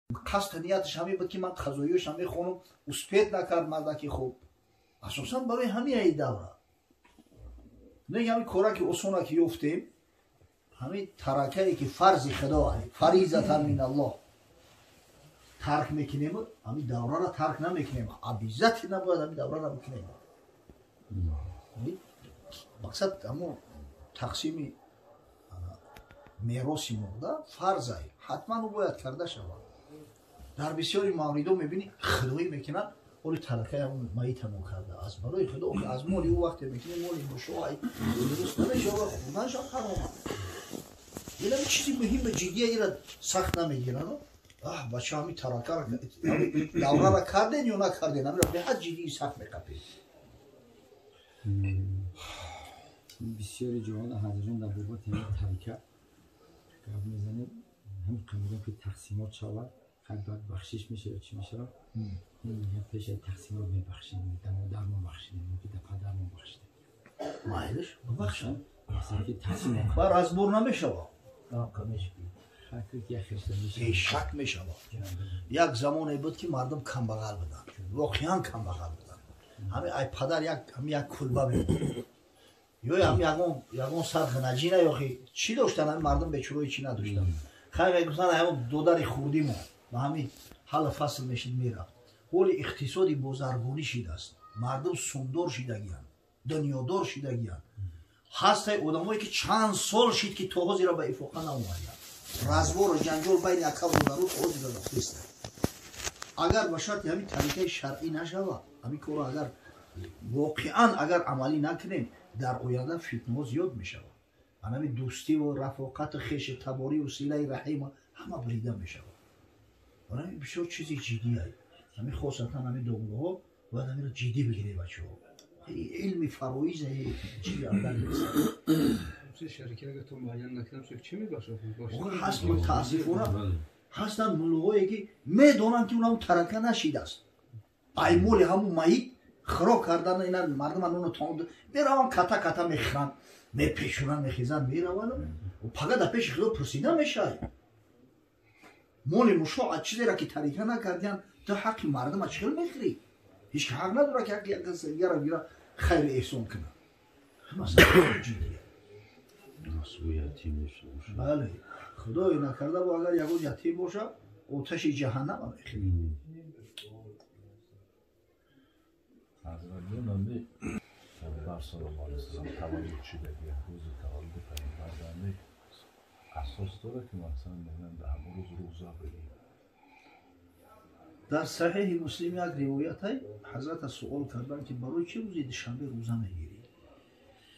Қасд нияташ ҳамин буд, ки ман қазоиёшам мехонам, успеть накард мардаки. Хуб, асосан барои ҳамин ай давра. Не, ҳамин кора ки осона ки ёфтем, ҳамин таракае ки фарзи худо, фаризатан мин Аллоҳ, тарк мекунем, ҳамин даврара тарк намекунем. Обязательно бояд ҳамин даврара бикунем. Мақсад ҳамон тақсими мероси мурда фарзай, ҳатман ӯ бояд карда шавад. Дар бисёри мавридо мебинӣ, худоӣ мекунад, оли таракаи ҳамон маитамо карда аз барои худо, аз моли ӯ вақте мекунӣ, моли мушоай дуруст намешава, хурданшам ҳаром. Инами чизи муҳима, ҷиддия, ира сахт намегиранд. Аҳ, бача, ҳами таракара, даврара карден ё накарден, ҳамира беҳад ҷиддии сахт меқапед. Бисёри ҷоҳо ҳазирон дар бобати ҳамин тарика гап мезанем, ҳамин қабилам ки тақсимот шавад, хай баъд бахшиш мешавад, чӣ мешавад, пеш аз тақсимот мебахшидем, дар модармон бахшидем ё ки дар падармон бахшидем. Майлиш, бибахшам. Масалан, ки тақсимот бар разбор намешавад, бешак мешавад. Як замоне буд, ки мардум камбағал буданд, воқеан камбағал буданд. Ҳами ай падар як ҳами як кулба мебуд ё ҳами ягон сархи наҷина ёхи чӣ доштанд. Ҳами мардум бечурои чӣ надоштанд. Хай, мегуфтанд, ҳамон додари хурдимо ба ҳами ҳалли фасл мешид, мерафт. Ҳоли иқтисоди бозаргонӣ шидааст, мардум сумдор шидагиянд, дунёдор шидагиянд. Ҳастай одамое, ки чанд сол шид, ки то ҳозира ба ифоқа наомаданд. Разбору ҷанҷол байни акав додару то ҳозира рафтеста. Агар ба шарти ҳамин тарикаи шаръӣ нашавад, ҳамин корро агар воқеан агар амалӣ накунем, дар оянда фитнаҳо зиёд мешавад. Анами дӯстиву рафоқату хеши табориву силаи раҳима ҳама бурида мешавад. Барои бисёр чизи ҷиддие ҳамин, хосатан ҳамин домлаҳо бояд ҳаминро ҷиддӣ бигиред, бачаҳо. Илми фароиз чизи аввал нест. Ҳаст, мутаассифона, ҳастанд муллоҳое, ки медонанд, ки унам тарака нашидааст, ай моли ҳамун маит хӯрок кардан, ина мардум нуну таом мераванд, ката ката мехӯранд, мепешонанд, мехезанд, мераванд. Пага дар пеши худо пурсида мешавад. Моли мушоъ аз чизеро ки тарика накардиянд, ту ҳаққи мардума чӣ хел мехӯрӣ? Ҳеҷ ки ҳақ надорад, ки ҳаққи як кас дигарро гира, хайру эҳсон кунад. Масъала ҷиддия. Бале, худое накарда бо агар ягон ятим боша, оташи ҷаҳаннама мехӯрӣ. Ҳазратҷон, ами Пайғамбар саллаллоҳу алайҳи васаллам таваллуд шидаги, рӯзи таваллуди Пайғамбар ами асос дорад, ки масалан мегӯянд, дар ҳамон рӯз рӯза бигирем? Дар Саҳеҳи Муслим як ривоятай, ҳазрата суол карданд, ки барои чӣ рӯзи душанбе рӯза мегирӣ?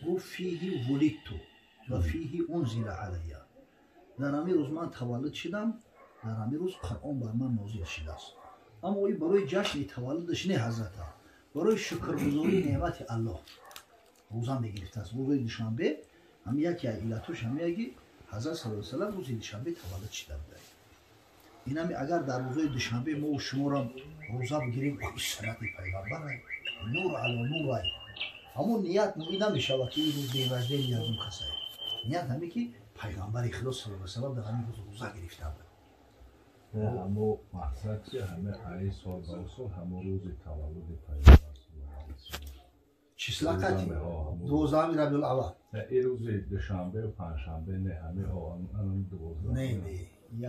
Гуфт: «Фиҳи вулидту ва фиҳи унзила алайя», дар ҳамин рӯз ман таваллуд шидам, дар ҳамин рӯз Қуръон бар ман нозил шидааст. Аммо ин барои ҷашни таваллудаш не, ҳазрата барои шукргузории неъмати Аллоҳ рӯза мегирифтааст рӯзои душанбе. Ҳами яке аз иллатош ҳамие, ки ҳазрат саллаллоҳу салам рӯзи душанбе таваллуд шида буда. Инами агар дар рӯзои душанбе мо шуморо рӯза бигирем, суннати пайғамбар, нур ало нур ай. Ҳамон ният ин намешавад, ки ин рӯз день рождения ягон касай. Ният ҳаме, ки пайғамбари худо саллаллоҳу салам дар ҳамин рӯз рӯза гирифта буд. Ҳамо мақсад чи, ҳаме аи сол ба сол ҳамо рӯзи таваллуди пайғамбар саллаллоҳу алайҳи васаллам. Числа қати 12-уми Рабиул Аввал. Ин рӯзи душанбеу панҷшанбе не, ҳами анам 12. Не,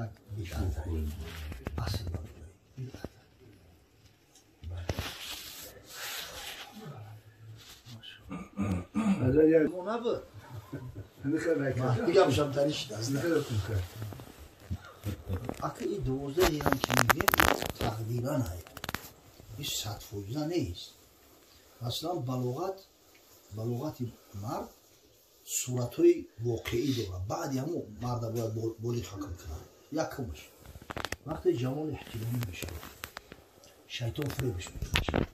як бидъат асл бидъат. Набуд, дигамшам тари шидааст. Ака, и 12-ам ки мегӯем, тақдиран ай, ин 100% нест. Масалан, балоғат, балоғати мард суратҳои воқеӣ дорад. Баъди ҳамон марда бояд болиғ ҳукм кунад. Якумаш, вақте ҷавон эҳтиломӣ мешавад, шайтон фиребаш мекунад.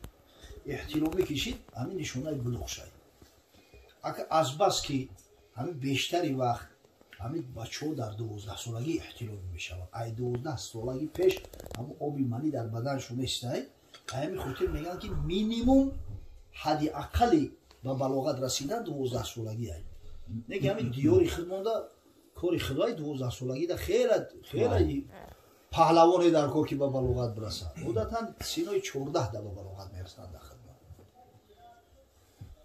Эҳтиломӣ кишид, ҳамин нишонаи булуғ шавад. Ака, азбаски ҳамин бештари вақт ҳамин бачаҳо дар 12-солагӣ эҳтиломӣ мешаванд, ай 12 солагӣ пеш ҳамон оби манӣ дар баданшон нестай. Ҳамин хотир мегӯянд, ки минимум, ҳадди аққали ба балоғат расидан 12 солагӣ ай. Неки ҳамин диёри худ монда, кори худои, 12 солагида хела хела. Паҳлавоне дар кор ки ба балоғат бирасад. Одатан синои 14 да ба балоғат мерасанд дар хидмат.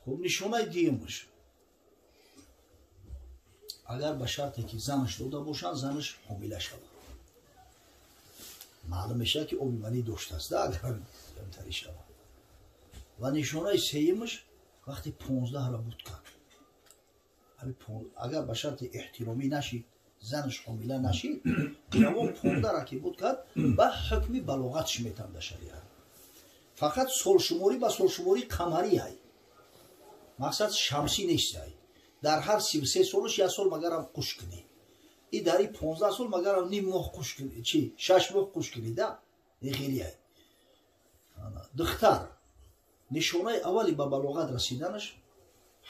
Хуб, нишонаи дуюмаш, агар ба шарте ки занаш дода бошанд, занаш ҳомила шавад, маълум мешавад ки оби манӣ доштааст, агар камтарӣ шавад. Ва нишонаи сеюмаш, вақте 15-ра буд кард, агар ба шарти эҳтиромӣ нашид, занаш ҳомила нашид, ҷавон 15-ра ки буд кард, ба ҳукми балоғатш метам дар шариат. Фақат солшуморӣ ба солшумории қамарӣ ай, мақсад шамсӣ нест ай. Дар ҳар 33 солаш як сол магарам қуш кунӣ, и дар и 15 сол магарам ним моҳ қуш кунӣ, чи 6 моҳ қуш кунӣ, да ин хеле ай. Духтар нишонаи аввали ба балоғат расиданаш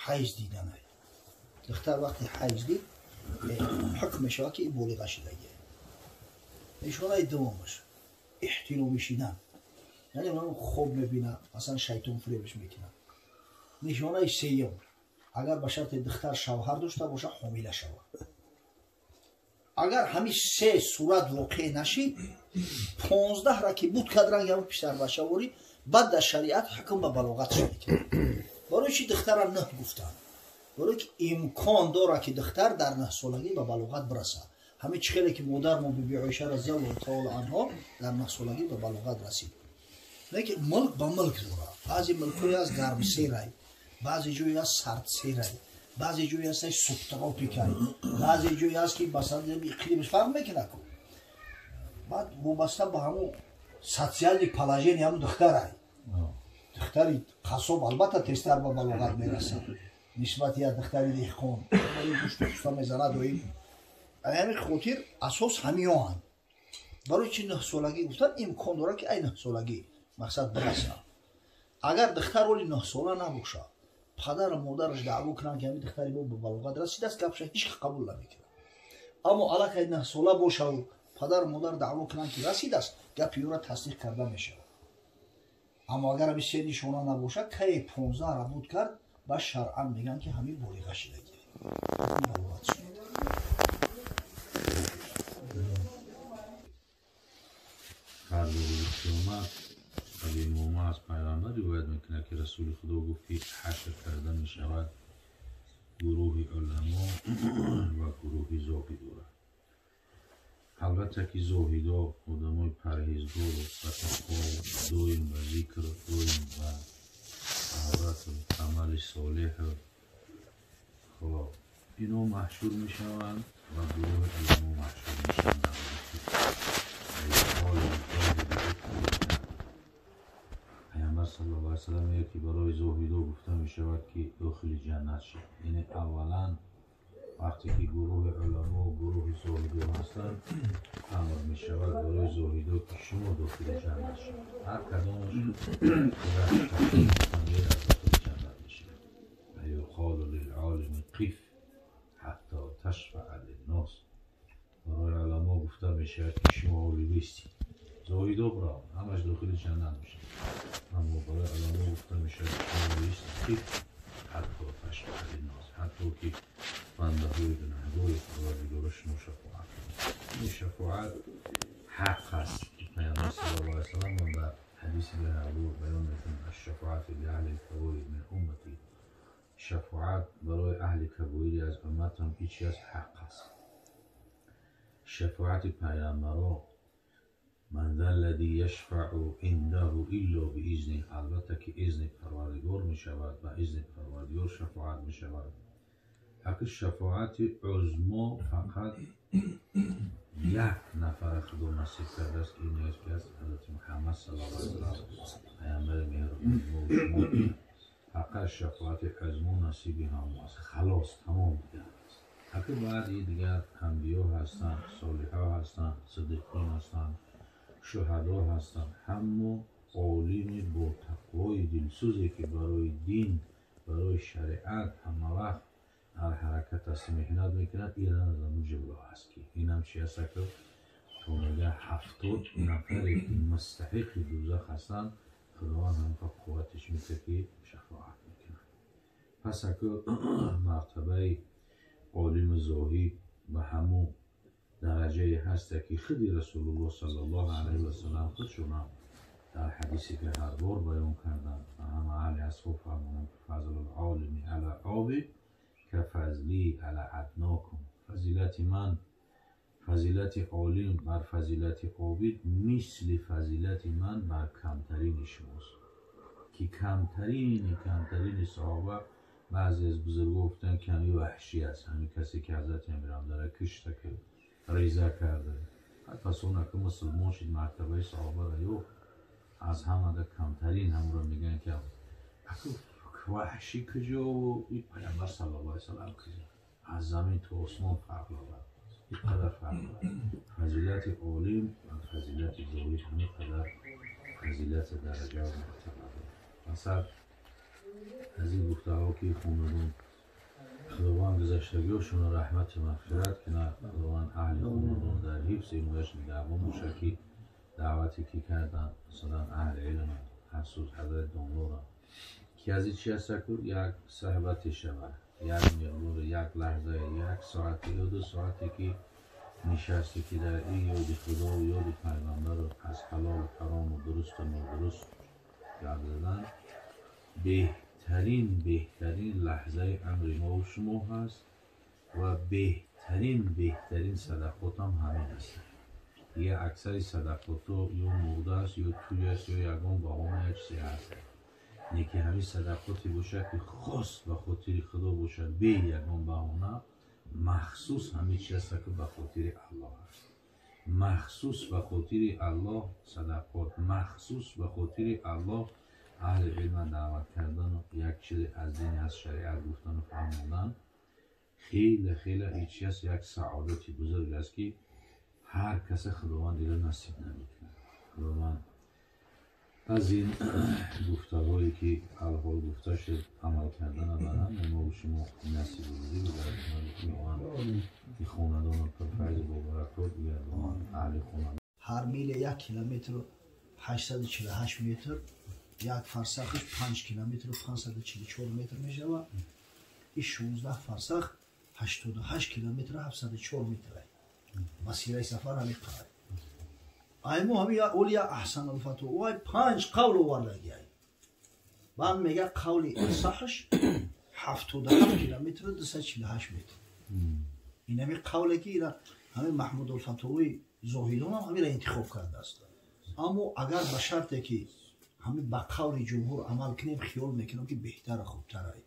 ҳайз диданай. Духтар вақте ҳайз дид, ҳукм мешавад ки ин болиға шудагӣ. Нишонаи дуввумаш эҳтиромӣ шидан, яъне он хоб мебинад, масалан шайтон фиребаш мекунад. Нишонаи сеюм, агар ба шарти духтар шавҳар дошта бошад, ҳомила шавад. Агар ҳамин се сурат воқеъ нашид, 15-ра ки буд кард, ранги ҳамн писарбачаворӣ, баъд дар шариат ҳукм ба балоғатш мекунад. Барои чи духтара 9 гуфтанд? Барои ки имкон дорад ки духтар дар 9 солагӣ ба балоғат бирасад. Ҳамин чӣ хеле ки модар мо Биби Оиша разияллоҳу таола анҳо дар 9 солагӣ ба балоғат расид. Лекин мулк ба мулк дорад. Баъзе мулкҳое аст гармсерай, баъзе ҷое аст сардсерай, баъзе ҷое аст субтропикай, баъзе ҷое аст ки масалан иқлимаш фарқ мекунад. Баъд вобаста ба ҳамун социальный положение ҳамун духтарай. Духтари қассоб албатта тезтар ба балоғат мерасад нисбати як духтари деҳқон. Гӯшту пӯста мезанад доим. Ҳамин хотир асос ҳамиёанд. Барои чи 9 солагӣ гуфтан? Имкон дорад ки ай 9 солагӣ мақсад бирасад. Агар духтар оли 9 сола набошад, падару модараш даъво кунанд ки ҳамин духтари мо ба балоғат расидааст, гапша ҳеҷ қабул намекунад. Аммо аллакай 9 сола бошаву падару модар даъво кунанд ки расидааст, гапи ӯро тасдиқ карда мешавад. Аммо агар ҳамин се нишона набошад, кае 15-ра буд кард, ба шаръан мегӯянд ки ҳамин болиға шудагӣ, балоғат шуд. Фарзу рӯзи қиёмат Абӣ Умома аз пайғамбар ривоят мекунад ки Расули Худо гуфт ки ҳашр карда мешавад гурӯҳи уламо ва гурӯҳи зоҳидора. Албатта ки зоҳидо одамои парҳезгору ба тақво, доим ба зикр, доим ба таҳорату амали солеҳу хоб ино маҳшур мешаванд ва гурӯҳи уламо маҳшур мешаванд. Пайғамбар саллаллоҳу алайҳи васаллам мегӯяд ки барои зоҳидо гуфта мешавад ки дохили ҷаннат шавед. Яъне аввалан вақте ки гурӯҳи уламо гурӯҳи зоҳидо ҳастанд, амр мешавад барои зоҳидо ки шумо дохили ҷаннат шавед. Ҳар кадомаш дохили ҷаннат мешавад. Ва юқолу лилолими қиф ҳатто ташфаа линнос. Барои уламо гуфта мешавад ки шумо оли бистед. Зоҳидо бирав, ҳамаш дохили ҷаннат мешавад. Аммо барои уламо гуфта мешавад ки шумо бистед, қиф ҳатто ташфаа линнос, ҳатто ки бандаҳои гунаҳгори Парвардигоро шумо шафоат кунед. Ин шафоат ҳақ аст. Пайғамбар саллаллоҳу алайҳи васаллам дар ҳадиси баҳабур баён мекунад: аш-шафоату ли аҳли кабоир мин уммати. Шафоат барои аҳли кабоири аз умматам ҳеҷ чиз ҳақ аст. Шафоати пайғамбаро ман ذا الذي يشفع عنده إلا بإذنه, албатта ки изни Парвардигор мешавад ва изни Парвардигор шафоат мешавад. Ҳақи шафоати узмо фақат як нафара Худо насиб кардааст, ки ин ки аст Ҳазрати Муҳаммад саллаллоҳу алайҳи васаллам, паёмбари меҳрубони мо ва шумо. Фақат шафоати узмо насиби ҳамо аст. Халос, тамом дигар аст. Ҳақи баъди дигар анбиё ҳастанд, солиҳо ҳастанд, сиддиқон ҳастанд, шуҳадо ҳастанд. Ҳаммо олими бо тақвои дилсӯзе ки барои дин, барои шариат ҳама вақт дар ҳаракат аст, меҳнат мекунад, ин аз ҳамун ҷумла аст ки инам чи аст, ки то мега 70 нафаре ки мустаҳиқи дӯзах ҳастанд, Худованд ҳамқа қувватиш мекунад ки шафоат мекунад. Пас аку мартабаи олими зоҳид ба ҳамун дараҷае ҳаста ки худи Расулуллоҳ саллаллоҳу алайҳи васаллам худшона дар ҳадисе ки ҳар бор баён карданд ва ҳама аҳли асҳоб фармуданд, ки фазлул олими ала обид ка фазли ала аднокум, фазилати ман, фазилати олим бар фазилати обид мисли фазилати ман бар камтарини шумост, ки камтарини саҳоба баъзе аз бузургҳо гуфтанд, ки ҳамин ваҳшӣ аст, ҳамин касе ки ҳазрати Амирабдалла кушта, ки реза карда. Пас он ки мусулмон шуд, мартабаи саҳобаро ёфт, аз ҳамада камтарин ҳамро мегӯянд, ки ваҳшӣ куҷову и Пайғамбар саллаллоҳу алайҳи васаллам куҷо, аз замин то осмон фарқ дорад, ин қадар фарқ дорад. Фазилати олим ва фазилати зоҳид ҳамин қадар фазилати дараҷа ва мартаба дорад. Масалан, аз ин гуфтаҳо ки хонадон, Худованд гузаштагиҳошонро раҳмату мағфират кунад, Худованд аҳли хонадон дар ҳифзи ҳимояш нигаҳбон бошад, ки даъвате ки карданд, масалан аҳли илм, ҳасуд ҳазрати домлора, ки аз ин чи аста ку як суҳбате шавад, як миқдор, як лаҳза, як соате ё ду соате ки нишасте, ки дар ин ёди Худову ёди Пайғамбару аз ҳалолу ҳарому дурусту нодуруст гап задан беҳтарин лаҳзаи амри мо ва шумо ҳаст ва беҳтарин садақот ҳам ҳамин аст. Дигар аксари садақотҳо ё мурда аст, ё тӯй аст, ё ягон баҳона, як чизе ҳаст. Не ки ҳамин садақоте бошад, ки хос ба хотири Худо бошад, бе ягон баҳона, махсус ҳамин чиз аст, ки ба хотири Аллоҳ аст. Махсус ба хотири Аллоҳ садақот, махсус ба хотири Аллоҳ аҳли илма даъват кардану як чизе аз дини, аз шариат гуфтану фаҳмондан хеле хеле ин чи аст, як саодати бузург аст, ки ҳар каса Худованд дила насиб намекунад. Худованд аз ин гуфтаҳое ки алҳол гуфта шуд, амал кардана бар ҳама мо шумо насиб рӯзӣ бигардонад. Худованд ин хонадонро пурфайзу бобаракот бигардонад, аҳли хонадон. Ҳар миле 1 километру 848 метр, як фарсахаш 5 километру 544 метр мешавад. Ин 16 фарсах 88 километру 704 метр. Масираи сафар ҳамин қадар. Ай мо ҳамин оли як аҳсанулфатво ай 5 қавл овардагиай. Баъд мега қавли асаҳаш 77 километру 248 метр. Ин ҳамин қавле ки ина ҳамин Маҳмудулфатвои Зоҳидон ҳам ҳаминро интихоб кардааст. Аммо агар ба шарте ки ҳамин ба қавли ҷумҳур амал кунем, хиёл мекунам ки беҳтара, хубтарай.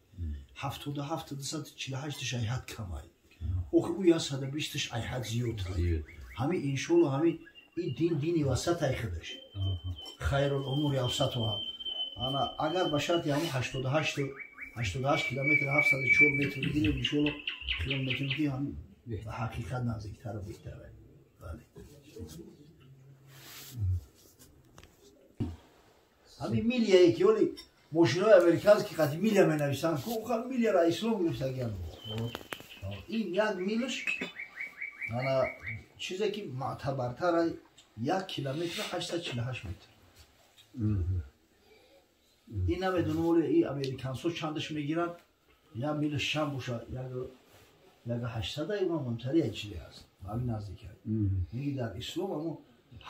77 248 айҳад камай. Охи ӯ 120 айҳад зиёдтар. Ҳамин иншоалло ҳамин ин дин дини васатай худаш. Хайрул умури авсатуҳа. Ана агар ба шарти ҳамин 88 километр 704 метр бигирем, иншоалло хиёл мекунем ки ҳамин ба ҳақиқат наздиктару беҳтарай. Бале. Ҳамин милияе ки оли мошинои американски қати милия менависанд, ку милияро ислом гирифтагианд. Ин як милш ана чизе ки мӯътабартар 1 километр 848 метр. Ин намедонам оли ин американсо чандаш мегиранд, як милш чанд боша, як 800 мумтари як чизе ҳаст, ҳамин наздик. Меги дар ислом амо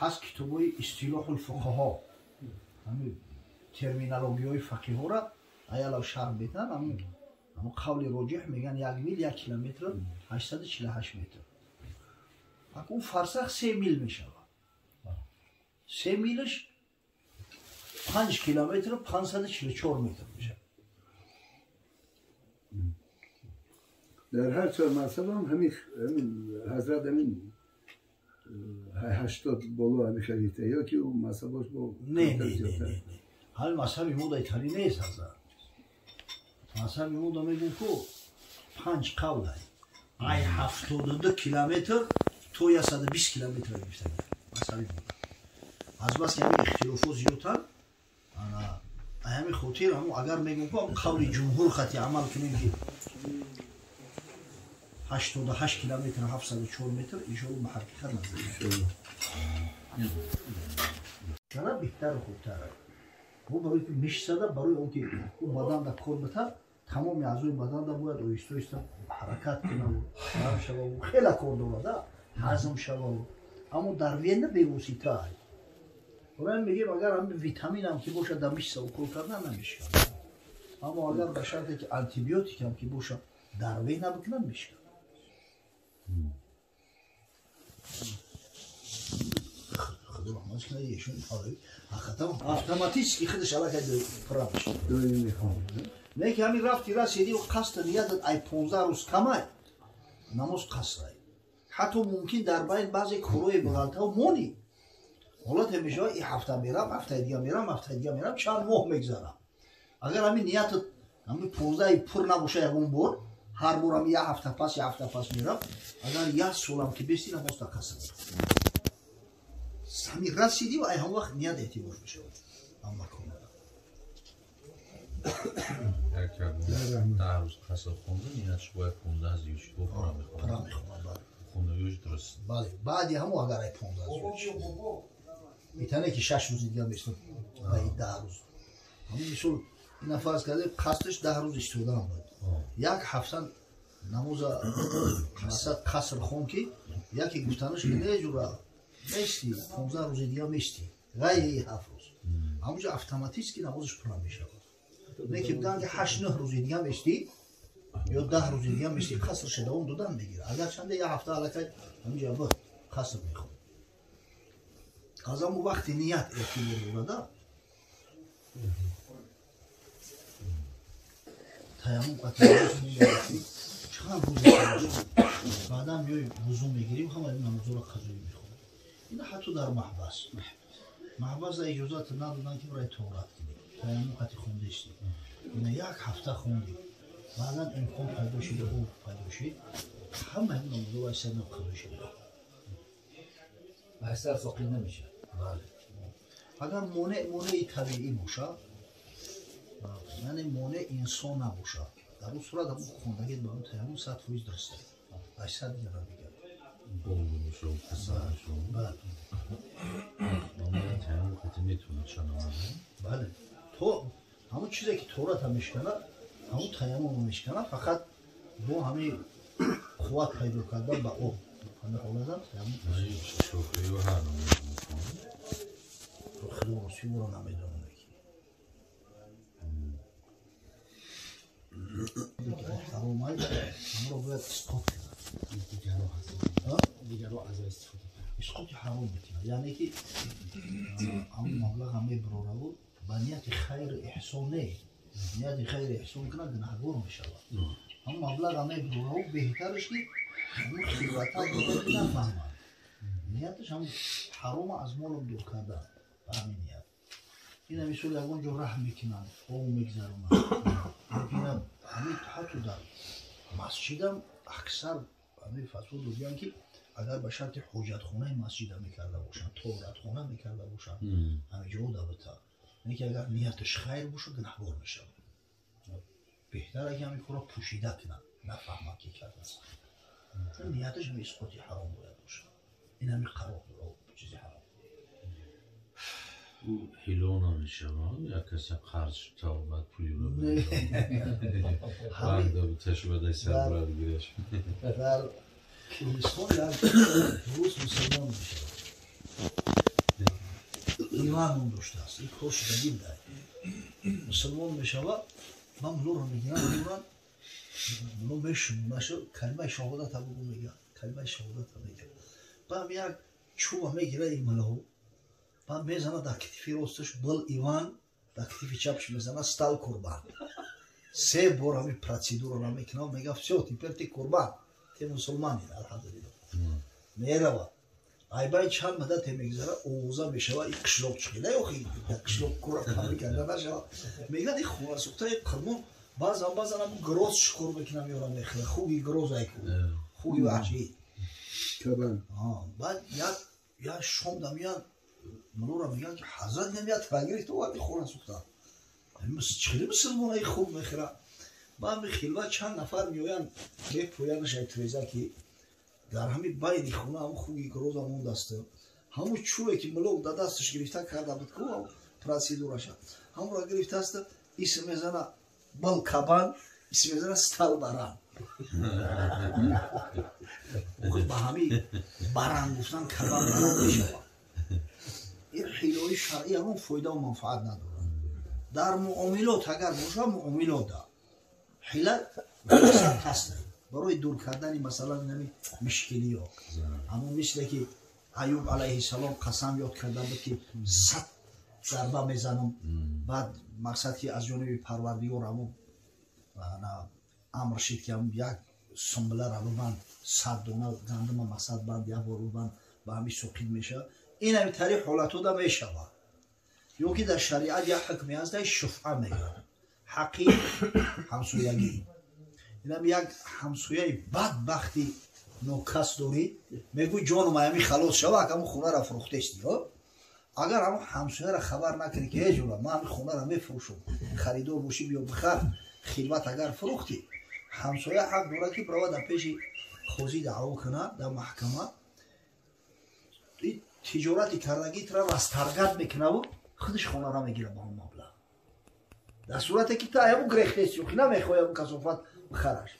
ҳаст китобҳои истилоҳул фуқаҳо, ҳамин терминологияҳои фақиҳора аялав шарҳ метаҳанд, ҳамун қавли роҷиҳ мегӯянд 1 мил 1 километр 848 метр. Он фарсах 3 мил мешавад. 3 милш 5 километр 544 метр мешавад. Дар ҳар чор мазҳаб ҳам ҳамин ҳазрат ҳамин 80 боло ҳамин харифта ё ки ӯ мазҳабош бо не не не не ҳамин мазҳаби мо дар италӣ нест ҳазрат. Мазҳаби мо да мегӯм ку 5 қавл ай 72 километр то 120 километр гирифтагӣ мазҳаби мо. Аз бас ки ҳамин ихтилофҳо зиёдтар, ана ҳамин хотир ҳамун агар мегӯм ку қавли ҷумҳур хати амал кунем ки 88 километр 704 метр, иншоалло ба ҳақиқат наздик. Чара беҳтару хубтар. Ӯ барои ки мешисада, барои он ки ӯ баданда кор битад, тамоми аъзои баданда бояд оҳиста оҳиста ҳаракат кунаву нарм шававу хеле кор дорада. ҳазм шавад. Аммо дар вена бевосита. Ӯ мегӯем агар ҳамин витаминам ки бошад дар мышца укол кардан намешканад. Аммо агар ба шарте ки антибиотикам ки бошад дар вена бикунад мешканад. Худо раҳмат кунад ешон ҳақиқатан автоматически худаш аллакай пурра мешавад. Не ки ҳамин рафти расидӣ қасда ниятат ай 15 рӯз камай намоз қасрай. Ҳатто мумкин дар байн баъзе корҳои бағалтав монӣ. Ҳолате мешавад и ҳафта мерам, ҳафтаи дига мерам, ҳафтаи дига мерам, чанд моҳ мегзарам. Агар ҳамин ниятат ҳамин 15 пур набошад ягон бор, ҳар бор ҳамин як ҳафта пас, як ҳафта пас мерам, агар як солам ки бести намоз та қаср. Ҳамин расидӣ ва ай ҳамон вақт ният эътибор мешавад. Ҳам макон. Як даҳ рӯз қаср хонда, ниятш бояд 15 зиёд шуд, пура мехонад. Пура мехонад, бале. Хондаёш дуруст. Бале, баъди ҳамон агар ай 15 зиёд шуд. Метавонад ки 6 рӯзи дигар место ба 10 рӯз. Ҳамин мисол ина фарз кардем қасдаш 10 рӯз истодан буд. Як ҳафта намоза мақсад қаср хон ки яке гуфтанаш ки не ҷура мести 15 рӯзи дигар мести ғайри 7 рӯз. Ҳамонҷо автоматически намозаш пура мешавад. Не ки бигӯянд ки 8-9 рӯзи дигар мести ё 10 рӯзи дигар мести қасрша давом додан мегирад. Агарчанде як ҳафта аллакай ҳаминҷо буд қаср мехонад. Аз ҳамон вақти ният эътибор дорада таяммум қатъи чанд рӯз баъдан меои вузӯ мегирим, ҳама ин намозҳоро қазоӣ мехонем. Ина ҳатто дар маҳбас. Маҳбаса иҷозат надоданд ки барои тоҳорат кунем. Таяммум қатъи хондаистем. Ина як ҳафта хондем. Баъдан имкон пайдо шуд, об пайдо шуд, ҳама ин намозҳоро аз сар қазоӣ шуда. Ба сар соқит намешавад. Бале. Агар монеи табиӣ бошад, яъне монеъ инсон набошад, дар он сурат ҳамон хондагит ба он таяммум 100% дуруст аст. 800 дигар мегардад. Бале. То ҳамон чизе ки тоҳората мешканад, ҳамон таяммумро мешканад, фақат бо ҳамин қувват пайдо кардан ба об. Ҳамин ҳолатам таяммум. Худо рости ӯро намедонам. Ҳаромай ҳамро бояд исқот кунад. Дигарро аз истифода кунад. Исқоти ҳаром мекунад. Яъне ки ҳамон маблаға мебарораву ба нияти хайру эҳсон не. Нияти хайру эҳсон кунад гунаҳгор мешавад. Ҳамон маблаға мебарораву беҳтараш ки ҳамон хилвата нафаҳмад. Нияташ ҳамон ҳарома аз молам дур кардан ба ҳамин ният. Ина мисол ягон ҷо раҳм мекунанд, об мегзаронанд. Ина ҳамин ҳатто дар масҷидам аксар ҳамин фатво додиянд ки агар ба шарти ҳоҷатхонаи масҷида мекарда бошанд, тоҳоратхона мекарда бошанд, ҳамин ҷо дабита. Яъне ки агар нияташ хайр бошад, гунаҳгор мешавад. Беҳтар ки ҳамин корро пӯшида кунад, нафаҳмад ки кардааст. Чун нияташ ҳамин исқоти ҳаром бояд бошад. Ин ҳамин қарор дорад чизи ҳаром. Ӯ ҳило намешавад, як каса қарз тавбат пули ро гираш. Дар Киргизистон як рус мусулмон мешавад. Иван ном доштааст. Ин кор шудагӣ буда. Мусулмон мешавад, ман мулоро мегирам, мегӯянд муло мешунонашо калимаи шаҳодата бугӯ мегӯяд, калимаи шаҳодата мегӯяд. Баъд як чӯба мегирад ин мулоҳо, баъд мезанад дар китифи росташ был Иван, дар китифи чапш мезанад стал курбан. Се бор ҳамин процедураро мекунад, мегӯяд всё, теперь ты курбан, ты мусулманин, алҳамдулиллоҳ. Меравад. Айбай чанд муддате мегузарад, овоза мешавад, ин қишлоқ чиқида ё дар қишлоқ кора тамрин карда нашавад. Мегӯяд ин хонасӯхтаи қирмон баъзан баъзан ҳамун гроз шукор мекунам меорам мехӯрад, хуги гроз айку, хуги ваҳшӣ. Баъд як шом дамияд мулоро мегӯянд ки ҳазрат намеяд тагирифт оварди хонасӯхта. Чиқиди мусулмонаи хуб мехӯрад. Баъд хилва чанд нафар меоянд, мепӯянаш ай тиреза ки дар ҳамин байни хона ҳамун хуги гроза мондааст. Ҳамун чӯбе ки мулок дар дасташ гирифта карда буд ку процедураша, ҳамонро гирифтааст, исм мезана был кабан, исм мезана стал баран. Ба ҳамин баранг гуфтан кабаб баранг мешавад. Ин ҳилои шаръӣ ягон фоидаву манфаат надорад. Дар муомилот агар бошад, муомилот да ҳила ҳаст барои дур кардани масалан ҳамин мушкилиё. Ҳамон мисле ки Аюб алайҳиссалом қасам ёд карда буд, ки 100 зарба мезанам, баъд мақсад ки аз ҷониби Парвардигор ҳамон амр шид, ки як сумбилара бибанд, 100 дона гандума мақсад банд, як бор бибанд, ба ҳамин соқит мешавад. Ин ҳами тариқ ҳолатҳо мешавад. Ё ки дар шариат як ҳукме ҳаст, шуфъа мегӯянд, ҳаққи ҳамсоягӣ. Инам як ҳамсояи бадбахти нокас дорӣ, мегӯй ҷону ҳами халос шава, ҳамун хонаро фурӯхтести. Агар ҳамун ҳамсояро хабар накунӣ, ки ҳеҷ ман ҳамин хонаро мефурӯшам, харидор бошӣ биё бихар, хилват агар фурӯхтӣ, ҳамсоя ҳақ дорад, ки бирава дар пеши қозӣ даъво кунад, дар маҳкама тиҷорати кардагитро расторгать мекунаву худаш хонаро мегирад ба ҳамон маблағ. Дар сурате ки ту аяму грехтести, ки намехоҳӣ ҳамун касофат бихараш.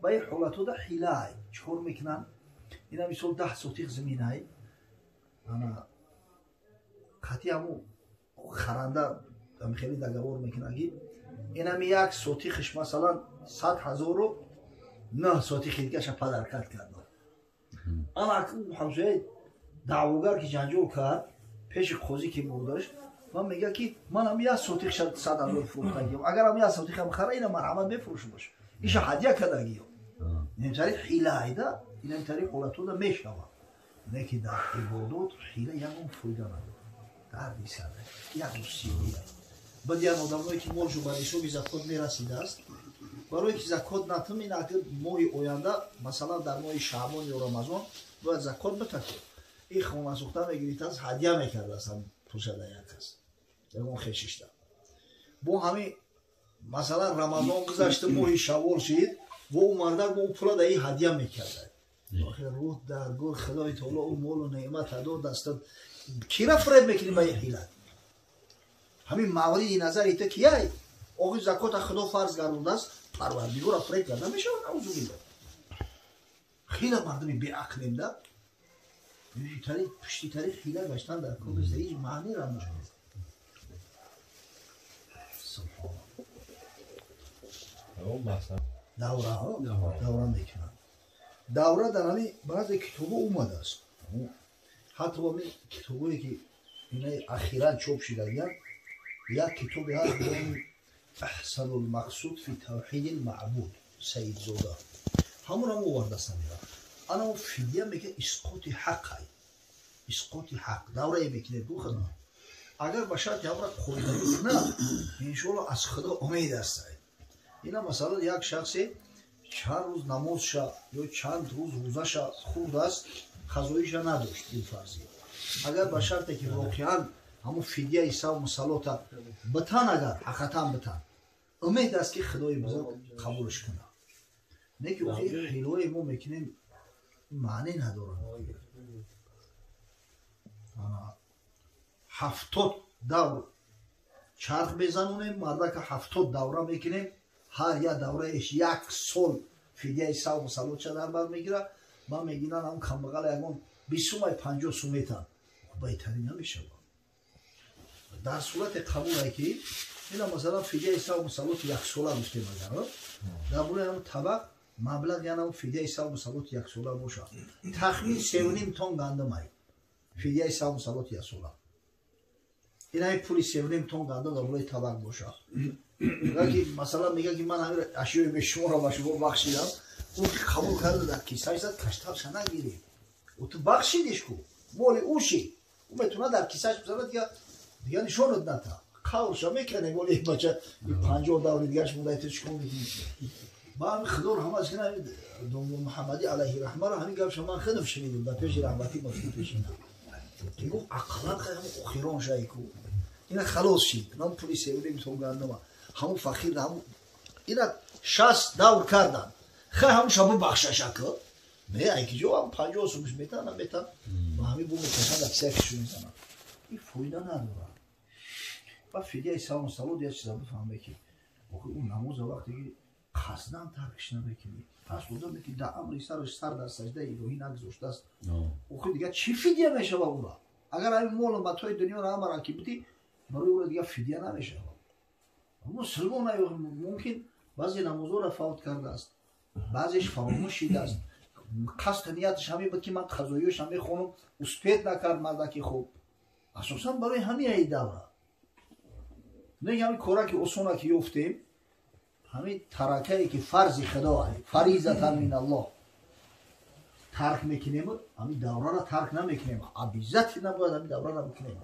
Ба ин ҳолатҳода ҳилаай чӣ кор мекунанд? Ина мисол 10 сотиқ заминай, ана қатъи ҳамун харанда хеле договор мекунад, ки инами як сотиқиш масалан 100 ҳазору 9 сотиқи дигаша подаркать карда. Ана ҳамсояи даъвогар ки ҷанҷол кард, пеши қозӣ ки бурдаш, ман мегӯяд, ки ман ҳам як сотиқ 100 ҳазор фурӯхтагиам, агар ҳам як сотиқам хара, ина марҳамат, мефурӯшумаш, иша ҳадя кардагиё. Инамтари ҳилаайда, инамтари ҳолатҳода мешавад. Не ки дар ибодот ҳила ягон фоида надорад, дарди сар, ягон сиёҳия. Баъд як одамое ки молшу ба ҳисоби закот мерасидааст, барое ки закот натум, ин агар моҳи оянда, масалан дар моҳи шаъбон ё рамазон бояд закот битакӣ, ин хонасӯхта мегирифтааст, ҳадя мекардааст пулшада як кас, ягон хешишта. Бо ҳамин масалан рамазон гузашта, моҳи шаввол шид, бо ӯ мардак бо ӯ пула да ин ҳадя мекарда. Рӯҳ дар гур, Худои таоло ӯ молу неъмат дод даста, кира фиреб мекунӣ ба ин ҳилат? Ҳамин мавриди назари ту кияй? Охи закота Худо фарз гардондааст, Парвардигора фиреб карда мешавад? Наузубилло. Хеле мардуми беақлем да пушти тариқ ҳила гаштан дар кор нест, ҳеҷ маънеро надорад. Давраҳо давра мекунанд. Давра дар ҳамин баъзе китобҳо омадааст. Ҳатто ҳамин китобҳое ки инаи ахиран чоп шудагиянд, як китобе ҳаст бо номи Аҳсанулмақсуд фи тавҳиди лмаъбуд, Саидзода, ҳамонам овардааст. Ҳамира ана он фидя мегӯяд исқоти ҳаққай, исқоти ҳақ даврае мекунед гу худо, агар ба шарти ҳамра қоидагӣ кунад, иншоалло аз Худо умед аст. Ина масалан як шахсе чанд рӯз намозша ё чанд рӯз рӯзаша хурдааст, қазоиша надошт, ин фарзӣ, агар ба шарте ки воқеан ҳамун фидияи савму салота битан, агар ҳақиқатан битан, умед аст, ки Худои бузург қабулш кунад. Не ки охи ҳилое мо мекунем маъне надорад. 70 давр чарх мезанонем, мардака 70 давра мекунем, ҳар як давраеш як сол фидияи савму салотша дар бар мегирад. Ман мегиран ҳамун камбағала ягон 20 сумай, 50 сум метан, беҳтарин намешавад. Дар сурате қабулае ки ина масалан фидияи савму салоти яксола гуфтем, агар дар бораи ҳамун табақ маблағ яна фидияи савму салоти яксола бошад, тахмин 3,5 тон гандумай фидияи савму салоти яксола. Ина пули 3,5 тон гандум дар бораи табақ бошад, ки масалан мегӯяд, ки ман ҳамин ашёи бешуморро ба шумо бахшидам, ӯ ки қабул карда дар кисааш зад, кашталша нагирем. Ӯ ту бахшидиш ку, моли ӯ шид, ӯ метавонад дар кисааш бизанад, дига нишонат ната, қаврша мекунем. Оли бача 50 даври дигарш монда, ту чикор мекунӣ? Ман Худо раҳмат кунад домло Муҳаммадӣ алайҳи раҳмаро, ҳамин гапша ман худам шунидам дар пеши раҳматӣ муфтӣ пешина, ки гуфт ақаллан ҳамун охирон шай ку ина халос шид, нам пули 3,5 тон гандума ҳамун фақир, ҳамун ина 60 давр кардан, хай ҳамун шабу бахшаша ку не, ай ки ҷо ҳам 50 сумш метан, наметан, ва ҳамин бу мекашанд, дар кисаи кишу мезананд, ин фоида надорад. Ва фидияи савму салот як чиза бифаҳме, ки охи ӯ намоза вақте ки Қасдан таркш намекунӣ. Пас одаме ки дар амри сараш сар дар саҷдаи илоҳӣ нагузоштааст, охир дигар чӣ фидя мешава ура? Агар ҳамин молу матои дунёро ҳамара ки будӣ, барои ура дигар фидя намешава. Мусулмон мумкин баъзе намозҳоро фавт кардааст, баъзеш фаромӯш шидааст, қасду нияташ ҳамин буд, ки ман қазоёшам мехонам, успеть накард мардаки. Хуб, асосан барои ҳамин аи давра не, ҳамин кора ки осона ки ёфтем, ҳамин таракае ки фарзи худо, фаризатан мин Аллоҳ, тарк мекунем, ҳамин давраро тарк намекунем. Обязательно бояд ҳамин давраро бикунем.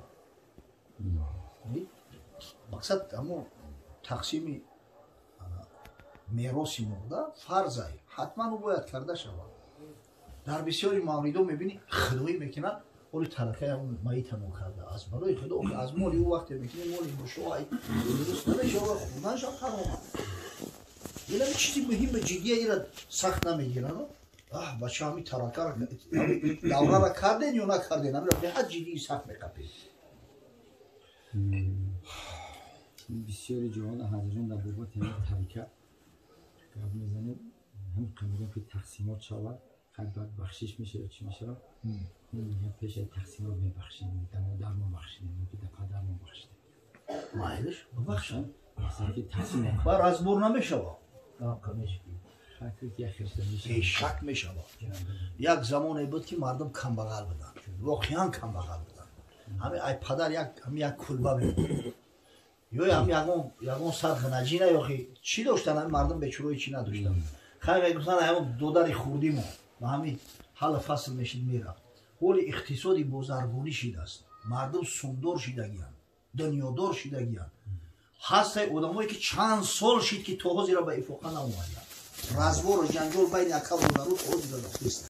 Мақсад, ҳамон тақсими мероси мурда фарзай, ҳатман ӯ бояд карда шавад. Дар бисёри мавридо мебинӣ, худоӣ мекунад, оли таракаи ҳамон маитамон карда аз барои худо, аз моли ӯ вақте мекунӣ, моли мушоай дуруст намешавад, хурданшам ҳаром. Ин чизи муҳими ҷиддия, ира сахт намегиранд. Аҳ, бача, ҳами таракара, даврара карден ё накарден? Ҳамира беҳад ҷиддии сахт меқапед. Бисёри ҷоҳо ҳазрон дар бобати ҳамин тарика гап мезанем, ҳамин мегӯям ки тақсимот шавад, хай баъд бахшиш мешавад, чӣ мешавад. Мегӯям, пеш аз тақсимот мебахшидем, дар модармон бахшидем ёки дар падармон бахшидем. Майлиш, бубахшам. Масалан, ки тақсимот ба разбор намешавад, бешак мешавад. Як замоне буд, ки мардум камбағал буданд, воқеан камбағал буданд. Ҳамин ай падар як ҳамин як кулба мебуд ё ҳам ягон сар ғанаҷина ёхи чӣ доштан. Ҳамин мардум бечурои чӣ надоштанд. Хай, мегуфтанд, ҳамон додари хурдимо ба ҳамин ҳалли фасл мешид, мерафт. Ҳоли иқтисоди бозаргонӣ шидааст, мардум сумдор шидагиянд, дунёдор шидагиянд. Ҳастай одамое ки чанд сол шид, ки то ҳозира ба ифоқа наомаданд, разбору ҷанҷол байни ака додару то ҳозира рафтест.